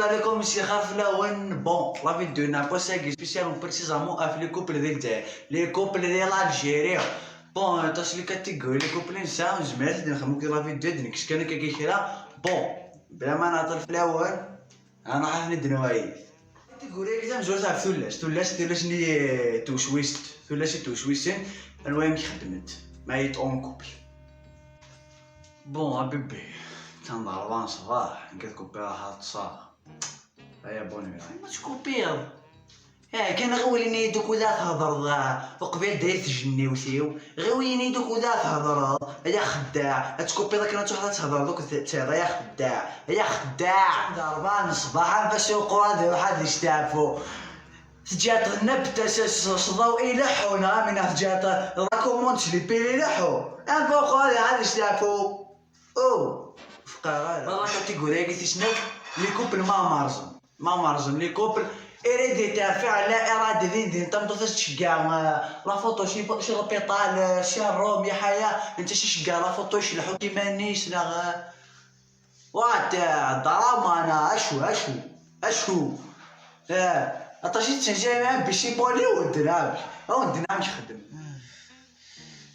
عليكم سي خافلاون. Bon, la vidéo نا ساكي spécialement, précisément اف les couples ديال الجزائر, les couples ديال l'Algérie. Bon, تاس les catégories, les couples نسا زمرت نخدمو كي la vidéo نكش كان كي كرا. Bon, بلا ما نعطل فلاون انا حاف ندنواي catégorie كذا مزوج تاع ثلاس ثلاس ثلاس ني توشويست ثلاس توشويسن الوين خدمت ما يت en couple. Bon حبيبي كان ضربان صباح نكاد كوبي راح تصا هيا bonne nuit. ما تكوبيض كان غير دوك ولا تهضر وقبيل داير تجني وسيو غير دوك ولا تهضر يا خداع تكوبي ذاك تروح تهضر دوك يا خداع يا خداع. ضربان صباح باش يوقعوا هذا واحد يستعفو تجات النبتة صضاو يلحونا من تجات la commande لي بيلي يلحو ان فوق هذا عاد يستعفو او فقرا la catégorie كي تسنك les couples ما مارزم ما مارزم les couples héréditaire فعلا ارادي دين دين تمضي تشكا la photo شي شي l'hôpital شي روم يا حياة انت شي شكا la photo شلحو كيما نيس لا وات دراما انا اشو اشو اشو عطاشي تنجي مع بشي بولي ودنامش او دنامش خدم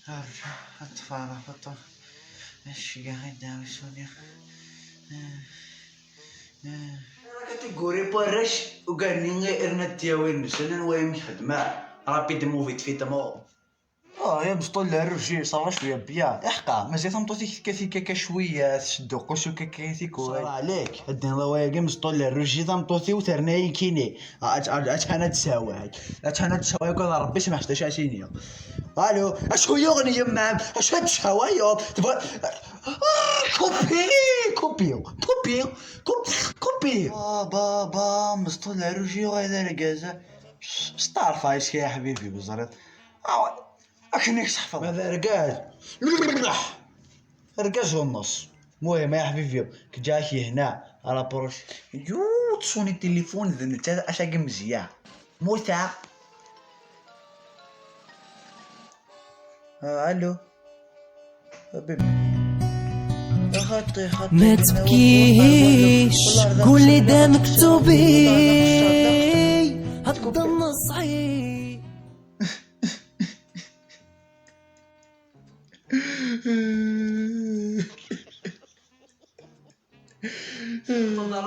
ارجع اطفال فطو الشقا غير سونيا catégorie بارش وقالني ارنا تياوين انا نوايم خدمة rapidement, vite fait تمو يا مسطول الرجي صار شوية bien احقا مازال تمطوتي كثي شوية تشدو قوسو كثيكو عليك الدين ضوايا مسطول الرجي تمطوتي وترناي كيني اتحنا تساوي اتحنا تساوي كون ربي سمح شاشيني الو اشو يغني يمام اش تساوي تبغى coupez coupez coupez coupez بابا مسطول الرجي وهذا ركازه ستار فايس يا حبيبي بزرط اكنك تحفظ هذا رقاز رقاز ونص. المهم يا حبيبي كجاكي هنا على بروش يو تصوني التليفون ذا نتا اشاكي مزيان موتا. الو حبيبي خطي خطي ما تبكيش قولي ده مكتوبي هتضل صعيب.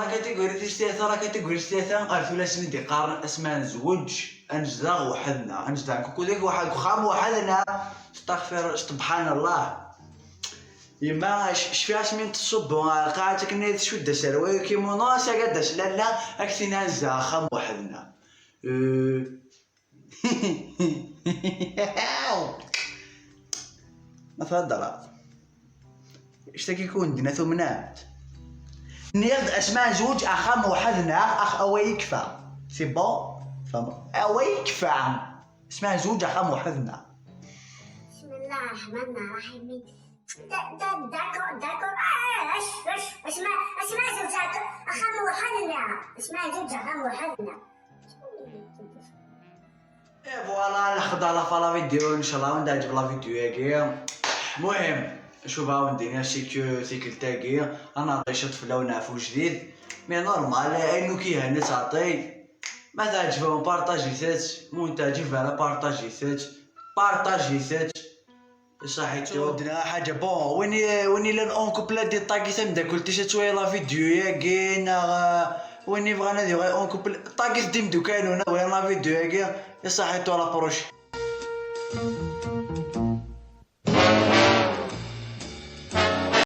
la catégorie ثلاثة la catégorie ثلاثة قال ثلاث ندي قارن اسماء نزوج انجزاغ وحدنا انجزاغ كوكو ديك واحد خام وحدنا استغفر سبحان الله يما شفيها من تصب قاعدتك نيت شو دسر كيمونو ساقدس لا لا اكثينا نزا خام وحدنا. ما تهضر اشتا كيكون دينا ثمنات نيغد اسماء زوج اخام وحدنا اخ او يكفى c'est bon فهم او يكفى اسماء زوج اخام وحدنا. بسم الله الرحمن الرحيم. d'accord d'accord اش اش اسماء اسماء زوج اخام وحدنا اسماء زوج اخام وحدنا. et voilà ناخذ la fin la vidéo ان شاء الله وندعجب la vidéo ياكي. المهم شوف عاوديني سيكو سيكل تاكي انا عطي شط في ونعفو جديد mais normal انو كي هنا تعطي ما تعجبهم بارطاجي ثات مو تعجب على بارطاجي ثات بارطاجي ثات صحيتو ودنا حاجة. Bon ويني ويني لان en couple دي طاكي تمدا كلتي شوية la vidéo ياكي ويني بغانا دي en couple طاكي ديم دوكانو وين la vidéo ياكي صحيتو la prochaine.